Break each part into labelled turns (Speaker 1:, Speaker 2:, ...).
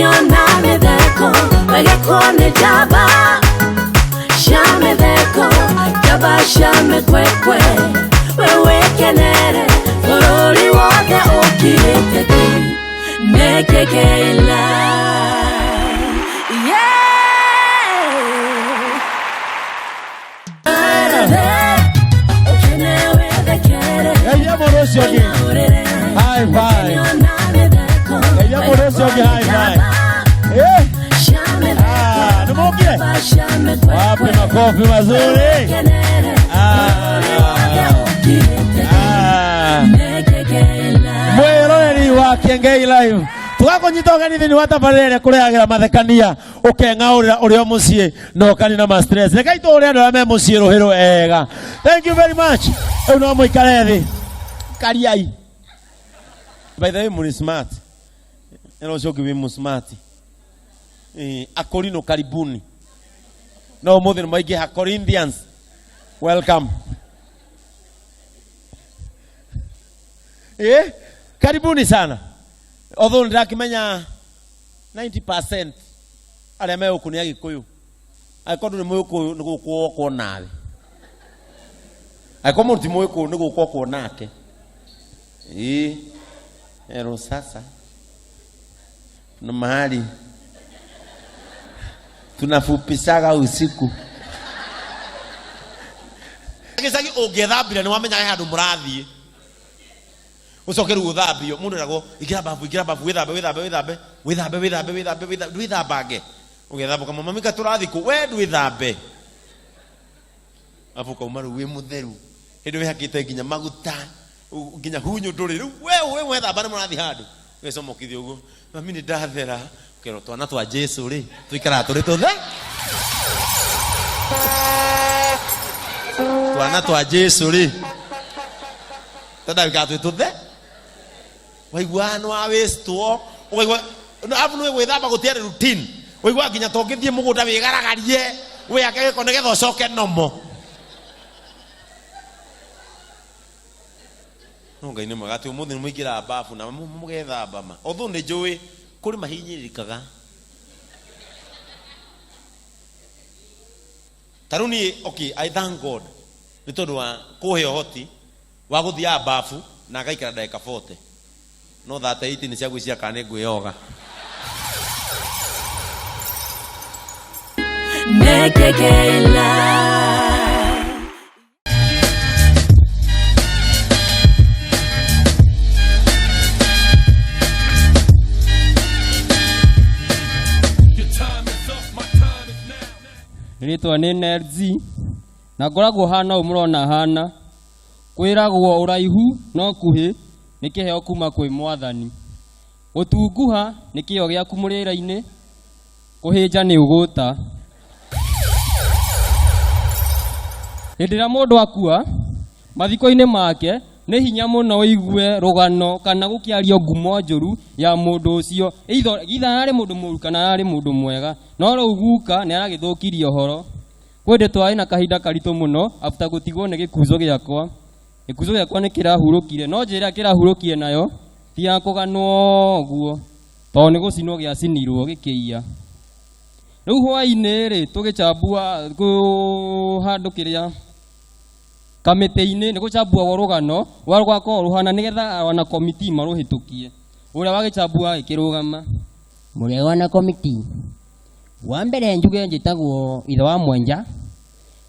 Speaker 1: Ũkenio na mĩtheko wegekwo nĩ njamba cia mĩtheko, njamba cia mĩkwekwe, we wĩkenere bũrũri wothe ũkirĩte ki nĩ Kĩengei Live. Yeah! Ũkene wĩthekere.
Speaker 2: Geithia mũndũ ũcio ũngĩ. High five. Geithia mũndũ ũcio ũngĩ high five. Eh? Ah, nĩ mũkire? Wapi makofi mazuri? Ah. Ah. Mwĩroreri wa Kĩengei Live, tũgakũnyita ũgeni thĩinĩ wa tabarĩra ĩrĩa kũrehagĩra mathekania ũkeng'aũrĩra ũrĩ o mũciĩ na ũkanina ma stress. Rekei tũhũre andũ arĩa me mũciĩ rũhĩ rwega. Thank you very much. Rĩu no mũikare thĩ. Kariai. By the way, mũrĩ smart. Ĩno ũcio ũngĩ wĩ mũ smart. Eh, Akorino karibuni. No ũmũthĩ nĩ maingĩha Corinthians. Welcome. Eh, karibuni sana. Although ndĩrakĩmenya 90% arĩa me gũkũ nĩ Agĩkũyũ. Angĩkorwo ndũrĩ Mũgĩkũyũ nĩ gũkũ wokwo nawe. Angĩkorwo mũndũ ti Mũgĩkũyũ nĩ gũkũ okwo nake. Ĩĩ. Ero sasa. Na mahali tunafupishaga usiku. Gĩcagi ũngĩthambire nĩ wamenyaga he handũ mũrathiĩ. Ũcoke rĩu ũthambio. Mũndũ eragwo ingĩra babu, ingĩra babu, wĩthambe, wĩthambe, wĩthambe, wĩthambe, wĩthambe, wĩthambe, wĩthambe, ndwĩthambange. Ũgethamba ũkamwĩra mami ka tũrathiĩ kũ? We ndwĩthambe. Arabu ũkauma rĩu wĩ mũtheru. Hĩndĩ wĩhakĩte nginya maguta, nginya hunyũ ndũrĩ. Rĩu we we wethamba nĩ mũrathiĩ handũ. Ũgecomokithia ũguo. Mami nĩ ndathera. Ũkerwo twana twa Jesu rĩ, tũikaraga tũrĩ tũthe. Twana twa Jesu rĩ, twendaga gũikara twĩ tũthe. Waiguaga nĩ wawĩstwo, ũkaigua arabu nĩ gwĩthamba gũtiarĩ routine. Waiguaga nginya to ũngĩthiĩ mũgũnda wĩgaragarie, wĩhake gĩko nĩgetha ũcoke normal. No Ngai nĩ mwega atĩ ũmũthĩ nĩ mũingĩraga babu na mũgethamba ma. Although nĩ njũĩ kũrĩ mahinyĩrĩrĩkaga. Ta rĩu niĩ, okay, I thank God nĩ tondũ wa kũhe ũhoti wa gũthiaga babu na ngaikara ndagĩka 40. No 38 nĩ cia gwĩciria kana nĩ ngwĩyoga.
Speaker 1: Nĩ Kĩengei Live.
Speaker 3: Rĩtwa nĩ Nelzi na ngoragwo hana ũũ mũrona hana. Kwĩragwo ũraihu no kuhĩ nĩ kĩheo kuma kwĩ mwathani. Gũtunguha nĩ kĩo gĩaku mũrĩre-inĩ, kũhĩnja nĩ ũgũta. Hĩndĩ ĩrĩa mũndũ akua, mathiko-inĩ make nĩ hinya mũno ũigue rũgano kana gũkĩario ngumo njũru ya mũndũ ũcio, either ararĩ mũndũ mũru kana ararĩ mũndũ mwega. No rĩu guka nĩ aragĩthũkirie ũhoro. Kwĩ hĩndĩ twarĩ na kahinda karitũ mũno after gũtigwo nĩ gĩkuzo gĩakwa. Gĩkuzo gĩakwa nĩ kĩrahurũkire, no njĩra ĩrĩa kĩrahurũkire nayo ti ya kũganwo ũguo, tondũ nĩ gũcinwo gĩacinirwo gĩkĩiya. Rĩu hwaĩ-inĩ rĩ, tũgĩchambua handũ kĩrĩa kamĩtĩ-inĩ nĩ gũchambuagwo rũgano rwa rũgakorwo rũhana nĩgetha wana komiti marũhĩtũkie. Ũrĩa wagĩchambua agĩkĩrũgama. Mũrĩega na komiti. Wa mbere njuge njĩtagwo ithe wa Mwenja,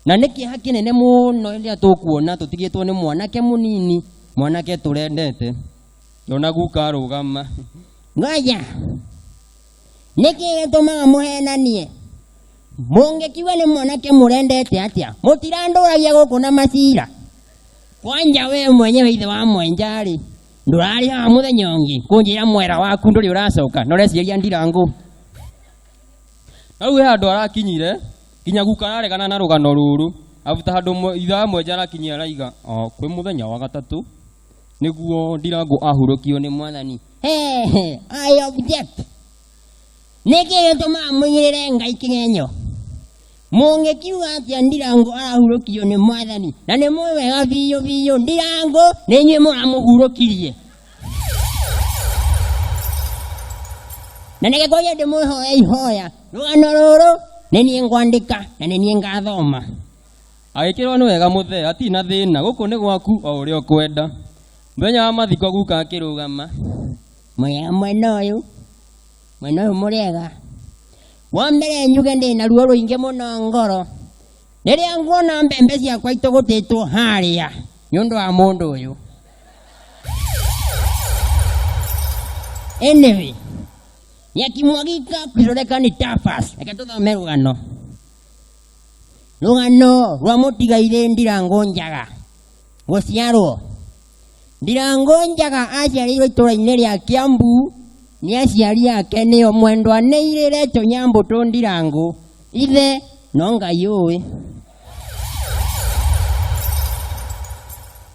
Speaker 3: na nĩ kĩeha kĩnene mũno rĩrĩa tũkuona tũtigĩtwo nĩ mwanake mũnini, mwanake tũrendete. Ngĩona guka arũgama. Ngoja, nĩkĩ gĩtũmaga mũhenanie? Mũngĩkiuga nĩ mwanake mũrendete atĩa? Mũtirandũragia gũkũ na macira. Kwanja we mwenyewe ithe wa Mwenja rĩ, ndũrarĩ haha mũthenya ũngĩ kũnjĩra mwera waku ndũrĩ ũracoka, na ũreciria ndirangũ. Rĩu he handũ arakinyire nginya guka araregana na rũgano rũrũ. After handũ ithe wa Mwenja arakinyire araiga, o, kwĩ mũthenya wa gatatũ nĩguo ndirangũ ahurũkio nĩ mwathani. He, I object. Nĩkĩ gĩtũmaga mũigĩrĩre Ngai kĩgenyo? Mũngĩkiuga atĩa ndirangũ arahurũkio nĩ mwathani, na nĩ mũĩ wega biũ biũ ndirangũ nĩ inyuĩ mũramũhurũkirie.
Speaker 4: Na nĩ gĩkũria ndĩmwĩhoe ihoya rũgano rũrũ nĩ niĩ ngwandĩka na nĩ niĩ ngathoma.
Speaker 3: Agĩkĩrwo nĩ wega mũthee, hatirĩ na thĩna, gũkũ nĩ gwaku o ũrĩa ũkwenda. Mũthenya wa mathiko guka akĩrũgama.
Speaker 4: Mwega mwena ũyũ, mwena ũyũ mũrĩega. Wa mbere njuge ndĩ na ruo rũingĩ mũno ngoro rĩrĩa nguona mbembe ciakwa itũgũtĩtwo harĩa nĩ ũndũ wa mũndũ ũyũ. Anyway, yakimwagika kwĩroreka nĩ tapas. Reke tũthome rũgano. Rũgano rwa mũtigairĩ Ndirango Njaga gũciarwo. Ndirango Njaga aciarĩirwo itũũra-inĩ rĩa Kiambu nĩ aciari ake nĩo Mwendwa Nĩirĩre Tũnyambũtũ Ndirango, ithe no Ngai ũĩ.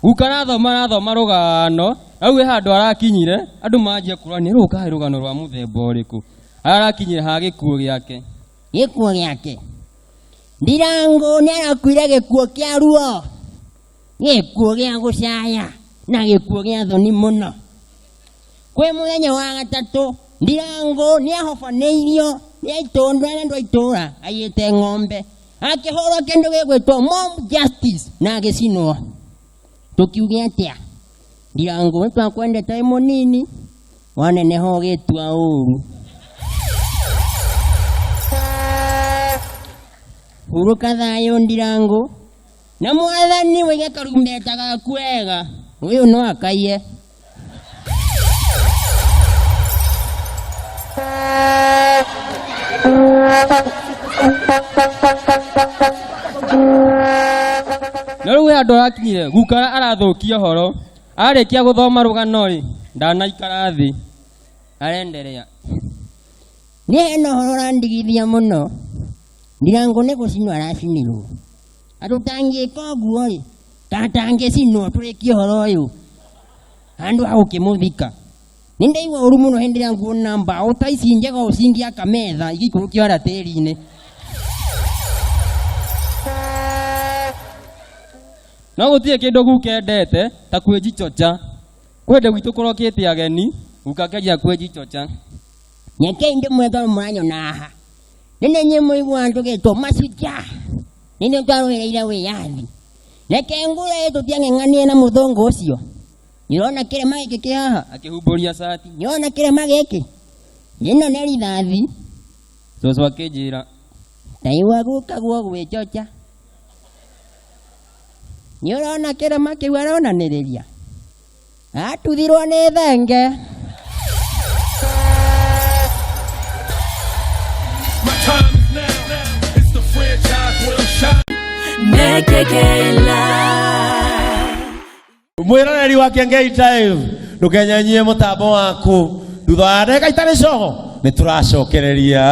Speaker 3: Guka arathoma arathoma rũgano, hau he handũ arakinyire, andũ manjia kũrania rũrũ karĩ rũgano rwa mũthemba ũrĩkũ. Arakinyire ha gĩkuũ gĩake.
Speaker 4: Gĩkuũ gĩake. Ndirango nĩ arakuire gĩkuũ kĩa ruo, gĩkuũ gĩa gũcaya na gĩkuũ gĩa thoni mũno. Kwĩ mũthenya wa gatatũ Ndirango nĩ ahobanĩirio nĩ aitũndũ andũ a itũũra aiyĩte ng'ombe, akĩhũrwo kĩndũ gĩgwĩtwo mob justice na agĩcinwo. Tũkiuge atĩa? Ndirango nĩ twakwendete wĩ mũnini, waneneha ũgĩtua ũru. Hurũka thayũ Ndirango, na mwathani wĩige karumbeta gaku wega, ũyũ no akaiye.
Speaker 3: No rĩu he handũ arakinyire, guka arathũkia ũhoro. Arĩkia gũthoma rũgano rĩ, ndanaikara thĩ. Arenderea.
Speaker 4: Niĩ hena ũhoro ũrandigithia mũno. Ndirango nĩ gũcinwo aracinirwo. Na tũtangĩka ũguo rĩ, tatangĩcinwo tũrĩkie ũhoro ũyũ handũ ha gũkĩmũthika. Nĩ ndaigua ũru mũno hĩndĩ ĩrĩa nguona mbaũ ta ici njega ũũ cingĩaka metha igĩikũrũkio harĩa tĩri-inĩ.
Speaker 3: No gũtirĩ kĩndũ guka endete ta kwĩnjichocha. Kwĩ hĩndĩ gwitũ kũrokĩte ageni, guka akĩanjia kwĩnjichocha.
Speaker 4: Nyekei ndĩmwĩke mũranyona haha. Nĩ nĩ inyuĩ mũiguaga tũgĩtwo mashujaa. Nĩ ithuĩ twarũĩrĩire wĩyathi. Reke ngwĩre tũtiang'eng'anire na mũthũngũ ũcio. Nĩũrona kĩrema gĩkĩ kĩ haha?
Speaker 3: Akĩhumbũria cati.
Speaker 4: Nĩũrona kĩrema gĩkĩ? Ĩno nĩ rithathi.
Speaker 3: Cũcũ akĩnjĩra.
Speaker 4: Ndaigua guka guo gwĩchocha. Nĩũrona kĩrema kĩu aronanĩrĩria? Atuthirwo nĩ thenge.
Speaker 5: My time is now. It's the franchise where I'm shining.
Speaker 1: Nekekela.
Speaker 2: Mwĩroreri wa Kĩengei Time, ndũkenyanyie mũtambo waku thutha wa ndagĩka itarĩ coho nĩ tũracokereria.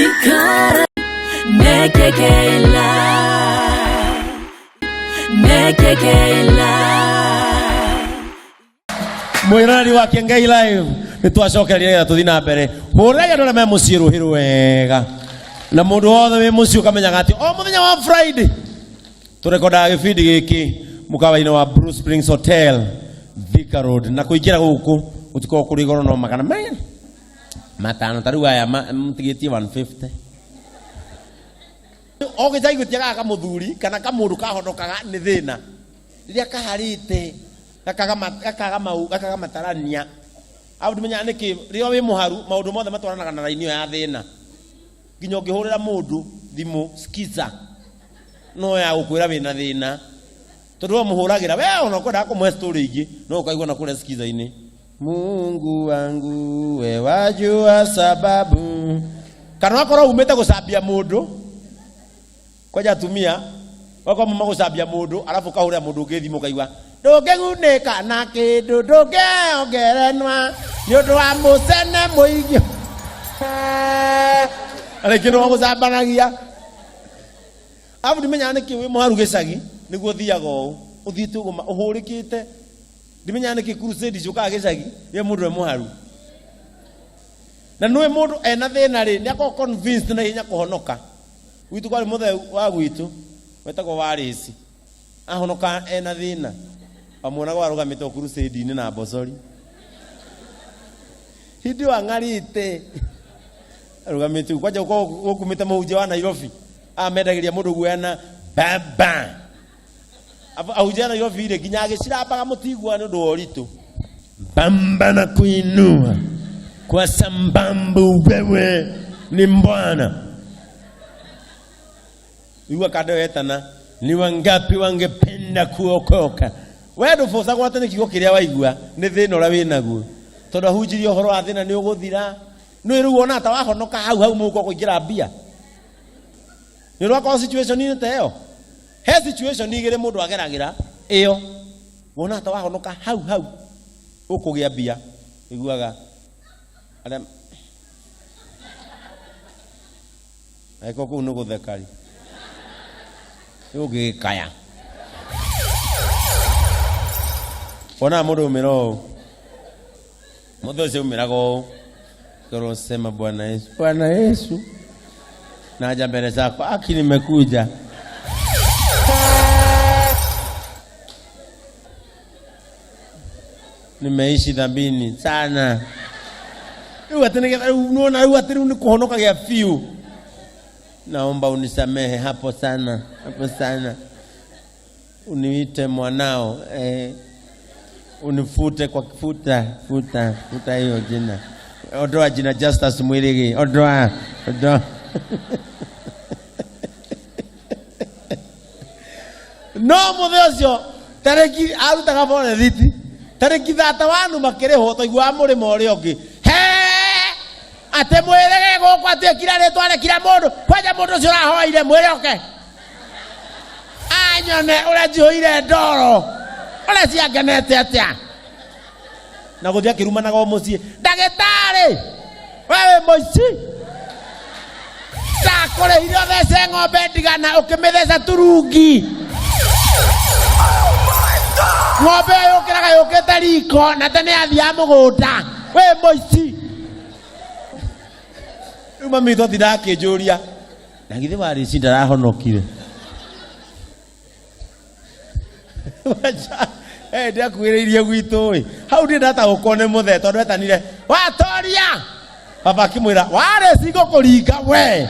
Speaker 1: Ikara. Nekekela. Nekekela.
Speaker 2: Mwĩroreri wa Kĩengei Live, nĩ twacokereria nĩgetha tũthiĩ na mbere. Hũrĩrai andũ arĩa me mũciĩ rũhĩ rwega, na mũndũ wothe wĩ mũciĩ ũkamenyaga atĩ o mũthenya wa Friday tũrekondaga gĩbindi gĩkĩ mũkawa-inĩ wa Blue Springs Hotel, Thika Road, na kũingĩra gũkũ gũtikoragwo kũrĩ goro no magana merĩ matano. Ta rĩu aya mũtigĩtie 150 o gĩcagi gũtiagaga kamũthuri kana kamũndũ kahonokaga nĩ thĩna rĩrĩa kaharĩte gakaga matarania. Au ndimenyaga nĩkĩ rĩrĩa wĩ mũharu maũndũ mothe matwaranaga na raini ĩyo ya thĩna, nginya ũngĩhũrĩra mũndũ thimũ skiza no ya gũkwĩra wĩna thĩna, tondũ we mũhũragĩra we ona ũkwendaga kũmũhe story ingĩ no ũkaigua na kũrĩa skiza-inĩ, Mungu wangu we wajua sababu. Kana wakorwo umĩte gũcambia mũndũ kwanja atumia wakorwo muma gũcambia mũndũ arabu ũkahũrĩra mũndũ ũngĩ thimũ ũkaigua ndũngĩgunĩka na kĩndũ ndũngĩongerenwa nĩ ũndũ wa mũcene mũingĩ rĩngĩ nĩ wagũcambanagia. Arabu ndimenyaga nĩkĩ wĩ mũharu gĩcagi nĩguo ũthiaga ũũ ũthiĩte ũguo ũhũrĩkĩte. Ndimenyaga nĩkĩ crusade ciũkaga gĩcagi rĩrĩa mũndũ e mũharu, na nĩũĩ mũndũ ena thĩna rĩ nĩ akoragwo convinced na ihenya kũhonoka. Gwitũ kwarĩ mũtheu wa gwitũ wetagwo Warĩci, ahonoka ena thĩna amuonaga warũgamĩte o crusade-inĩ na mbocori. Hindi wang'arĩte arũgamĩte kwanja gũkumĩte mũhunjia wa Nairobi amendagĩria mũndũ guoya na baba ahunjia Nairobi rĩ nginya agĩcirambaga mũtigua nĩ ũndũ wa ũritũ bamba na kuinua kwa sambambu wewe ni mbwana igua kando wetana ni wangapi wangependa kuokoka we ndũbũcagwo atĩ nĩ kiugo kĩrĩa waigua nĩ thĩna ũrĩa wĩnaguo tondũ ahunjirie ũhoro wa thĩna nĩ ũgũthira nĩ rĩu wona ta wahonoka hau hau mũhuko kũingĩra mbia nĩ ũrakorwo situation-inĩ ta ĩyo he situation igĩrĩ mũndũ ageragĩra ĩyo wona ta wahonoka hau hau ũkũgĩa mbia iguaga arĩa angĩkorwo kũu nĩ gũtheka rĩ ũngĩgĩkaya wonaga mũndũ umĩra ũũ mũthĩ ũcio umĩraga ũũ Koro sema Bwana Yesu, Bwana Yesu, naja mbele zako, aki nimekuja. Nimeishi dhambini sana. Rĩu atĩ nĩgetha rĩu nĩwona rĩu atĩ rĩu nĩ kũhonoka gĩa biũ. Naomba unisamehe hapo sana, hapo sana. Uniite mwanao, unifute kwa futa, futa, futa hiyo jina. Ondoa jina Justus Mwirigi, ondoa, ondoa. No mũthĩ ũcio tarĩki arutaga borethiti tarĩki thata wanu makĩrĩhwo twaiguaga mũrĩmo ũrĩa ũngĩ he atĩ mwĩrĩge gũkũ atuĩkire rĩtwa rĩkira mũndũ kwanja mũndũ ũcio ũrahoire mwĩre oke anyone ũrĩa njihũire ndoro ũrĩa ciangenete atĩa na gũthiĩ akĩrumanaga o mũciĩ ndagĩtarĩ we wĩ mũici ndakũrĩhire ũthece ng'ombe ndigana ũkĩmĩtheca turungi ng'ombe ĩyo yũkĩraga yũkĩte riko na tene yathiaga mũgũnda wĩ mũici rĩu mami witũ atindaga akĩnjũria na githĩ warĩci ndarahonokire ndiakuhĩrĩirie gwitũ ĩ hau ndĩ ndataũkwo nĩ mũthee tondũ etanire watoria baba akĩmwĩra warĩci ngũkũringa we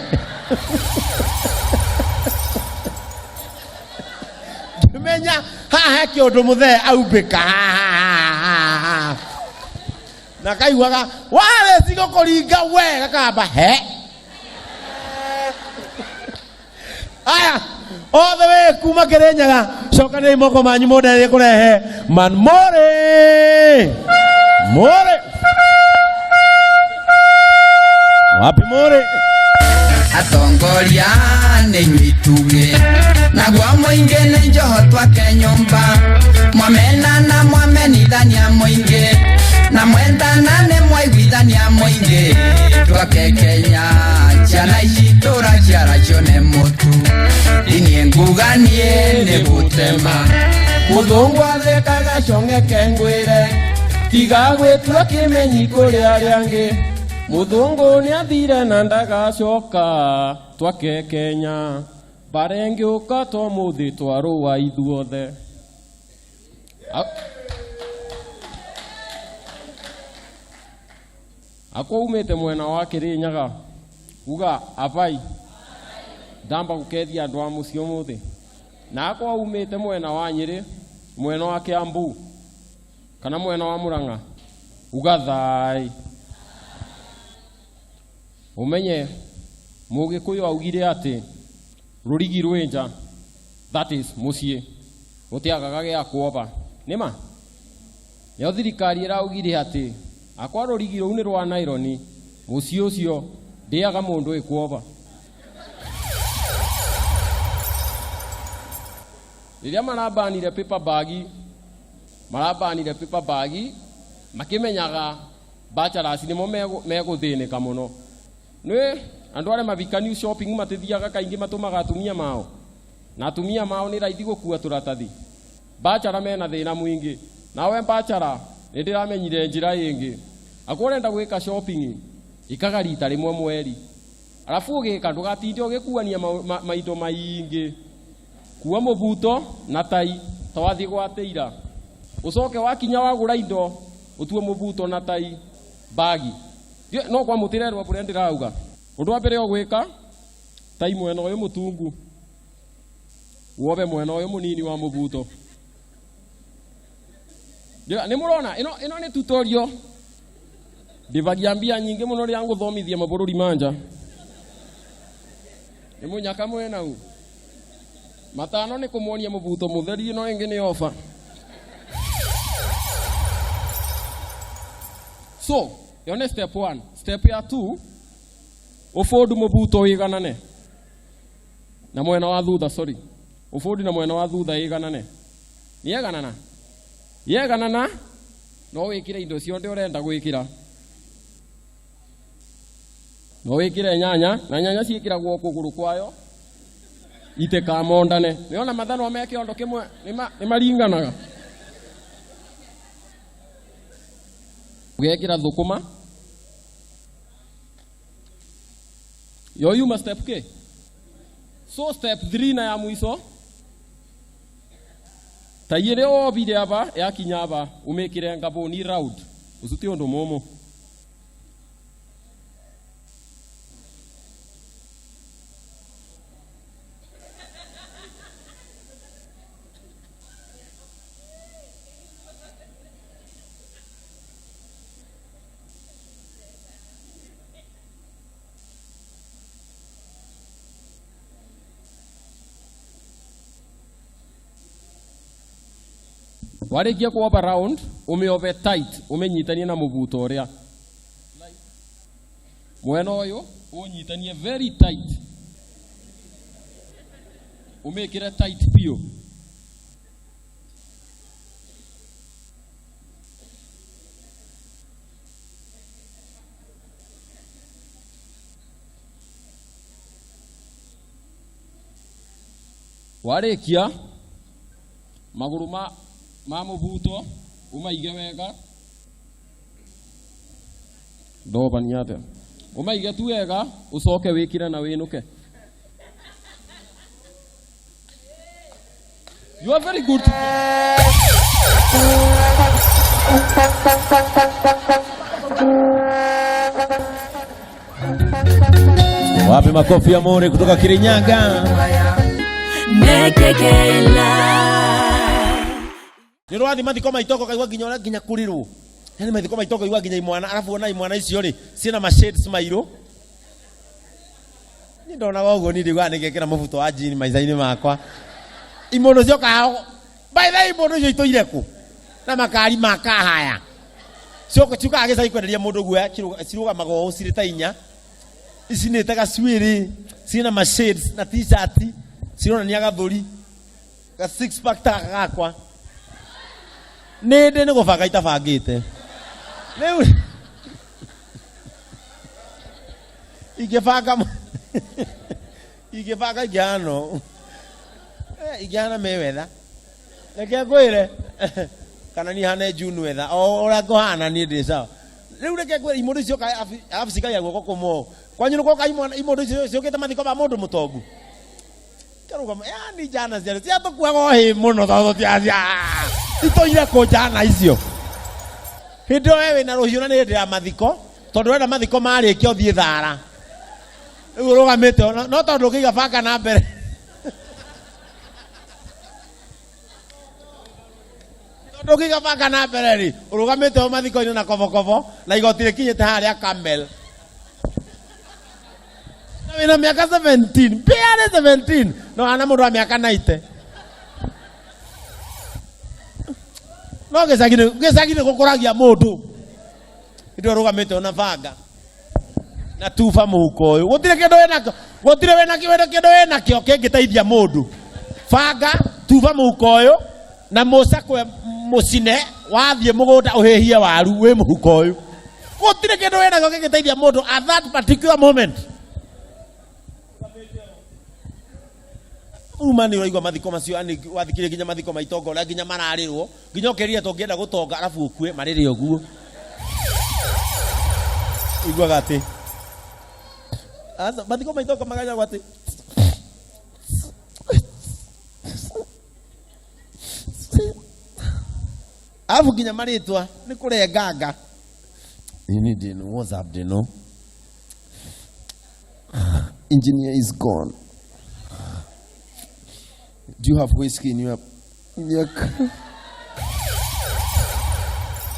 Speaker 2: ngĩmenya haha he kĩũndũ mũthee aumbĩka haha na kaiguaga warĩci ngũkũringa we gakamba he aya othe we kuma Kirinyaga cokanĩrai moko manyu mũnderie kũrehe man more more wapi more
Speaker 6: atongoria nĩ inyuĩ itugĩ naguo mũingĩ nĩ njoho twake nyũmba mwamena na mwamenithania mũingĩ na mwendana nĩ mwaiguithania mũingĩ twake Kenya ciana ici tũraciara cione mũtu niĩ nguga niĩ nĩ gũtema
Speaker 7: Mũthũngũ athekaga cong'eke ngwĩre tiga gwĩtua kĩmenyi kũrĩ arĩa angĩ mũthũngũ nĩathire na ndagacoka twake Kenya mbara ĩngĩũka tomũthĩ twarũa ithuothe akwa umĩte mwena wa Kĩrĩnyaga uga abai ndamba gũkethia andũ a mũciĩ ũmũthĩ na akwa umĩte mwena wa Nyĩrĩ mwena wa Kĩambu kana mwena wa Mũrang'a uga thai umenye mũgĩkũyũ augire atĩ rũrigi rwĩ nja that is mũciĩ gũtiagaga gĩa kuoba nĩma nĩo thirikari ĩraugire atĩ akwa rũrigi rũu nĩ rwa naironi mũciĩ ũcio ndĩaga mũndũ ĩkuoba rĩrĩa marabanire paper bag marabanire paper bag makĩmenyaga bachelors nĩmo megũthĩnĩka mũno nĩ andũ arĩa mavikaniu shopping matithiaga kaingĩ matũmaga atumia mao na atumia mao nĩ raithi gũkua tũratathi bachara mena thĩna mũingĩ nawe bachara nĩ ndĩramenyire njĩra ĩngĩ akwa ũrenda gwĩka shopping ĩkaga rita rĩmwe mweri arabu ũgĩka ndũgatinde ũgĩkuania maindo maingĩ kua mũbuto na tai ta wathiĩ gwatĩira ũcoke wakinya wagũra indo ũtue mũbuto na tai bagi No kwa mutirerwa buria ndirauga undu wa mbere ũgwĩka tai mwena ũyũ mũtungu wobe mwena ũyũ mũnini wa mũbuto. Nĩ mũrona ĩno nĩ tutorial ndivagia mbia nyingĩ mũno rĩa ngũthomithia mabũrũri manja. Nĩ mũnyaka mwenau matano nĩ kũmuonia mũbuto mũtheri ĩno ĩngĩ nĩ ofa. So ĩyo nĩ step 1. Step ya 2 ũbũndu mũbuto wĩganane na mwena wa thutha, sorry, ũbũndi na mwena wa thutha ĩganane. Nĩyeganana yeganana no wĩkĩre indo ciothe ũrenda gwĩkĩra. No wĩkĩre nyanya na nyanya ciĩkĩragwo kũgũrũ kwayo itikamondane. Nĩona mathanwa me kĩondo kĩmwe nĩ maringanaga. Ũgekĩra thũkũma yo yuma step K. So step 3 na ya mwiso ta ĩrĩa wobire aba yakinya aba umĩkĩre ngabũni round ũcio ti ũndũ mũmũ. Warĩkia kuoba round ũmĩobe tight ũmĩnyitanie na mũbuto ũrĩa mwena ũyũ ũnyitanie very tight ũmĩkĩre tight biũ. Warĩkia magũrũ ma mũbuto ũmaige wega ndobania atĩa ũmaige tu wega ũcoke wĩkĩre na wĩnũke. You are very good.
Speaker 2: Wapi makofi ya Muri kutoka Kirinyaga. Nĩ ũrathi mathiko maitoko kaigua nginya ũrĩa nginya kũrĩrwo. Yaani mathiko maitoko kaigua nginya imwana arabu ona imwana icio rĩ ciĩna ma shades mairũ. Niĩ ndonaga ũguo niĩ ndiugaga nĩngekĩra mũbuto wa jean maica-inĩ makwa. Imondo ciokaga by the way imondo icio itũire kũ? Na makari ma kahaya. Cioka ciukaga gĩcagi kwenderia mũndũ guoya cirũgamaga ũũ cirĩ ta inya. Icinĩte gacuĩrĩ ciĩna ma shades na t-shirt cironania gathũri ga six pack ta gaka gakwa. Nĩ ndĩ nĩ gũbanga itabangĩte. Rĩu ingĩbanga ingĩbanga ingĩhana ingĩhana Mayweather. Reke ngwĩre kana niĩ hane June Weather o ũrĩa ngũhana niĩ ndĩ sawa. Rĩu reke ngwĩre imondo icio arabu cikagia guoko kũmwe. Kwanyu nĩ gwoka imondo icio ciũkĩte mathiko ma mũndũ mũtongu. Karũgama yani njana ciarĩ ciatũkuaga o hĩ mũno tondũ itũire kũ njana icio. Hĩndĩ ĩyo we wĩna rũhiũ na nĩ hĩndĩ ya mathiko tondũ ũrenda mathiko marĩkia ũthiĩ thara. Rĩu ũrũgamĩte no tondũ ũngĩiga banga na mbere. Tondũ ũngĩiga banga na mbere rĩ ũrũgamĩte o mathiko-inĩ na kobokobo na igoti rĩkinyĩte harĩa Camel. Na wĩna mĩaka 17, barely 17, no hana mũndũ wa mĩaka 90. No gĩcagi nĩ gũkũragia mũndũ. Hĩndĩ ĩyo ũrũgamĩte ona banga na tuba mũhuko ũyũ. Gũtirĩ kĩndũ wĩnakĩo, gũtirĩ wĩnakĩo, wĩna kĩndũ wĩnakĩo kĩngĩteithia mũndũ. Banga, tuba mũhuko ũyũ na mũcakwe mũcine wathiĩ mũgũnda ũhĩhie waru wĩ mũhuko ũyũ. Gũtirĩ kĩndũ wĩnakĩo kĩngĩteithia mũndũ at that particular moment. Uma nĩ ũraigua mathiko macio, yani wathikĩrĩria nginya mathiko ma itonga ũrĩa nginya mararĩrwo, nginya ũkerire tũngĩenda gũtonga arabu ũkue marĩre ũguo. Ũiguaga atĩ aca mathiko ma itonga maganyagwo atĩ arabu nginya marĩtwa nĩ kũrenganga. You Dino. What's up, Dino? Engineer is gone. Do you have whiskey in your car?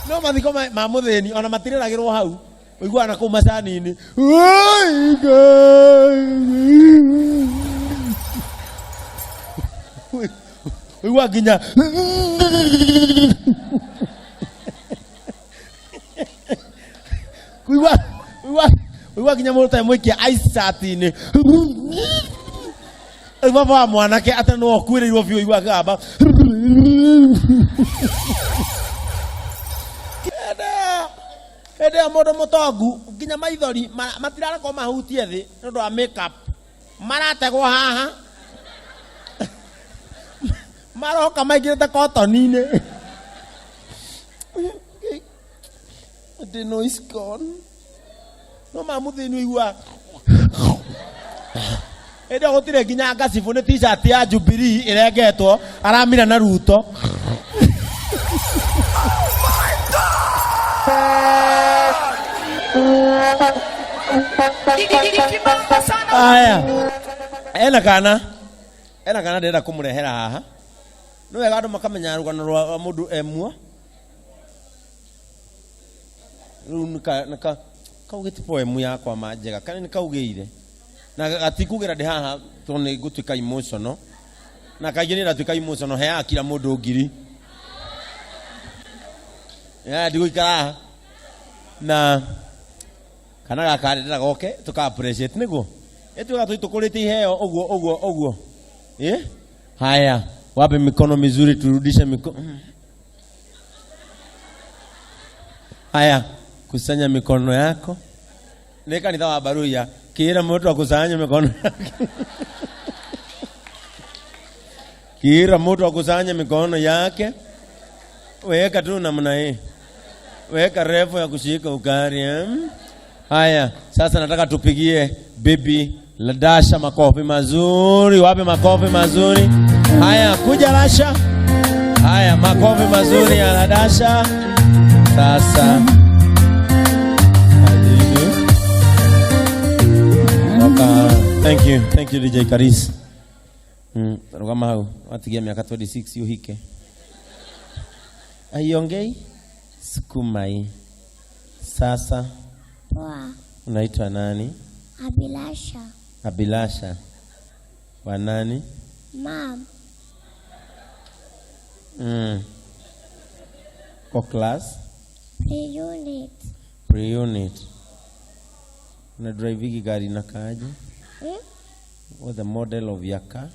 Speaker 2: No mathiko ma muthini ona matireragirwo hau uiguaga na kuu macani-inĩ. Uiguaga nginya uigua nginya mũndũ ta mwĩkia ice chat-inĩ. Baba wa mwanake atĩ no ũkuĩrĩirwo biũ uigua akĩgamba. Hĩndĩ ĩyo mũndũ mũtongu nginya maithori matirarekwo mahutie thĩ nĩ ũndũ wa makeup marategwo haha maroka maingĩrĩte kotoni-inĩ. Dino is gone. No ma mũthĩni ũigua hĩndĩ ĩyo gũtirĩ nginya ngacibũ nĩ t-shirt ya Jubilee ĩrengetwo aramira na Ruto. Aya, ena kana ndĩrenda kũmũrehera haha. Nĩ wega andũ makamenya rũgano rwa mũndũ emua. Rĩu nĩka kaugĩte poem yakwa ma njega kana nĩ kaugĩire na gatikugĩra ndĩ haha tondũ nĩ ngũtuĩka emotional na kaingĩ nĩ ndatuĩka emotional heaga kila mũndũ ngiri ndigũikara haha na kana gaka ndĩrenda goke tũka appreciate nĩguo ĩtuĩka tũitũkũrĩte iheo ũguo ũguo ũguo. Haya, wape mikono mizuri turudishe mikono. Haya, kusanya mikono yako. Nĩ kanitha wa Baruya kila mtu akusanye mikono yake. Kila mtu akusanye mikono yake. Weka tu namna hii. Weka refu ya kushika ukari. Haya, sasa nataka tupigie bibi Ladasha makofi mazuri. Wape makofi mazuri. Haya, kuja Lasha. Haya, makofi mazuri ya Ladasha. Sasa thank you, thank you DJ Karis. Rugama hau, watigia miaka 26 uhike. Aiongei sukumai. Sasa
Speaker 8: poa.
Speaker 2: Unaitwa nani?
Speaker 8: Abilasha.
Speaker 2: Abilasha. Wa nani?
Speaker 8: Mom.
Speaker 2: Kwa class?
Speaker 8: Pre-unit.
Speaker 2: Pre-unit. Una drive gari na kaje? What the model of your car?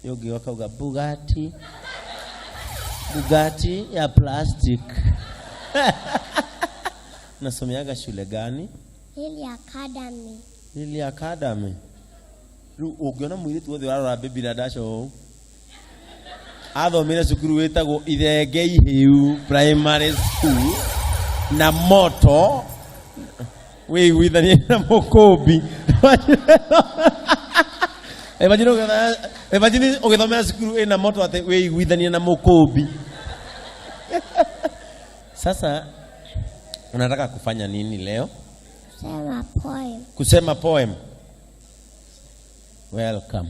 Speaker 2: Yogi wakauga Bugatti. Bugatti ya plastic. Nasomeaga shule gani?
Speaker 8: Lily Academy.
Speaker 2: Lily Academy. Ukiona mwiritu wothe warora baby Ladasha ũũ athomire cukuru wĩtagwo Ithenge Ihĩu Primary School na moto wĩiguithanie na mũkũmbi. Imagine ũgĩthomera cukuru ĩna moto atĩ wĩiguithanie na mũkũmbi. Sasa unataka kufanya nini leo?
Speaker 8: Kusema poem.
Speaker 2: Kusema poem. Welcome.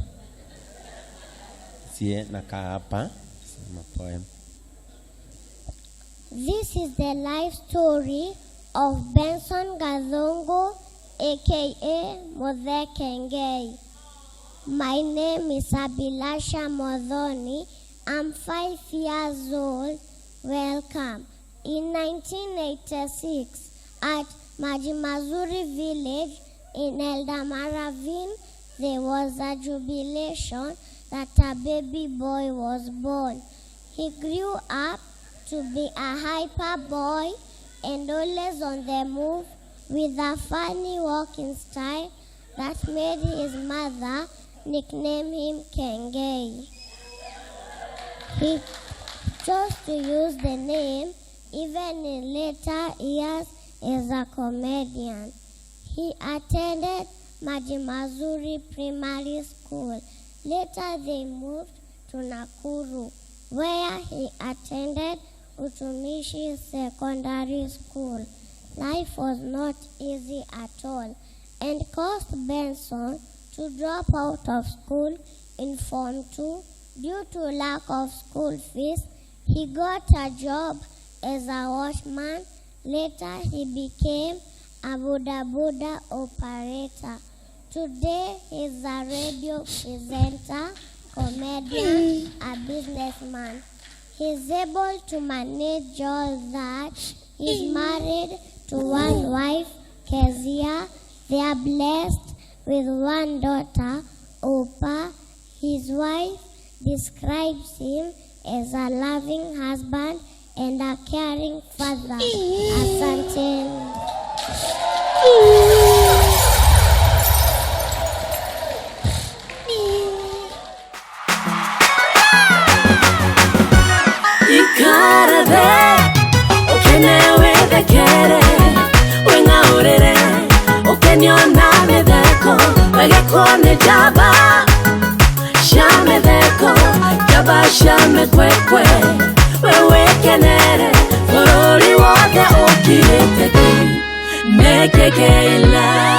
Speaker 2: Sie nakaa hapa. Sema poem.
Speaker 8: This is the life story of Benson Gathungu, aka Muthe Kengei. My name is Abilasha Modhoni. I'm 5 years old. Welcome. In 1986, at Majimazuri village in Eldama Ravine, there was a jubilation that a baby boy was born. He grew up to be a hyper boy and always on the move with a funny walking style that made his mother nickname him Kengei. He chose to use the name even in later years as a comedian. He attended Majimazuri Primary School. Later they moved to Nakuru, where he attended Utumishi Secondary School. Life was not easy at all and caused Benson to drop out of school in Form 2 due to lack of school fees. He got a job as a watchman. Later, he became a Buddha Buddha operator. Today, he is a radio presenter, comedian, a businessman. He is able to manage all that. He's married to one wife, Kezia. They are blessed with one daughter, Opa. His wife describes him as a loving husband and a caring father. Asante.
Speaker 1: Ikara thĩ ũkene wĩthekere wĩng'aũrĩre ũkenio na mĩtheko wegekwo nĩ njamba cia mĩtheko njamba cia mĩkwekwe we wĩkenere bũrũri wothe ũkirĩte ki nĩkĩkĩila.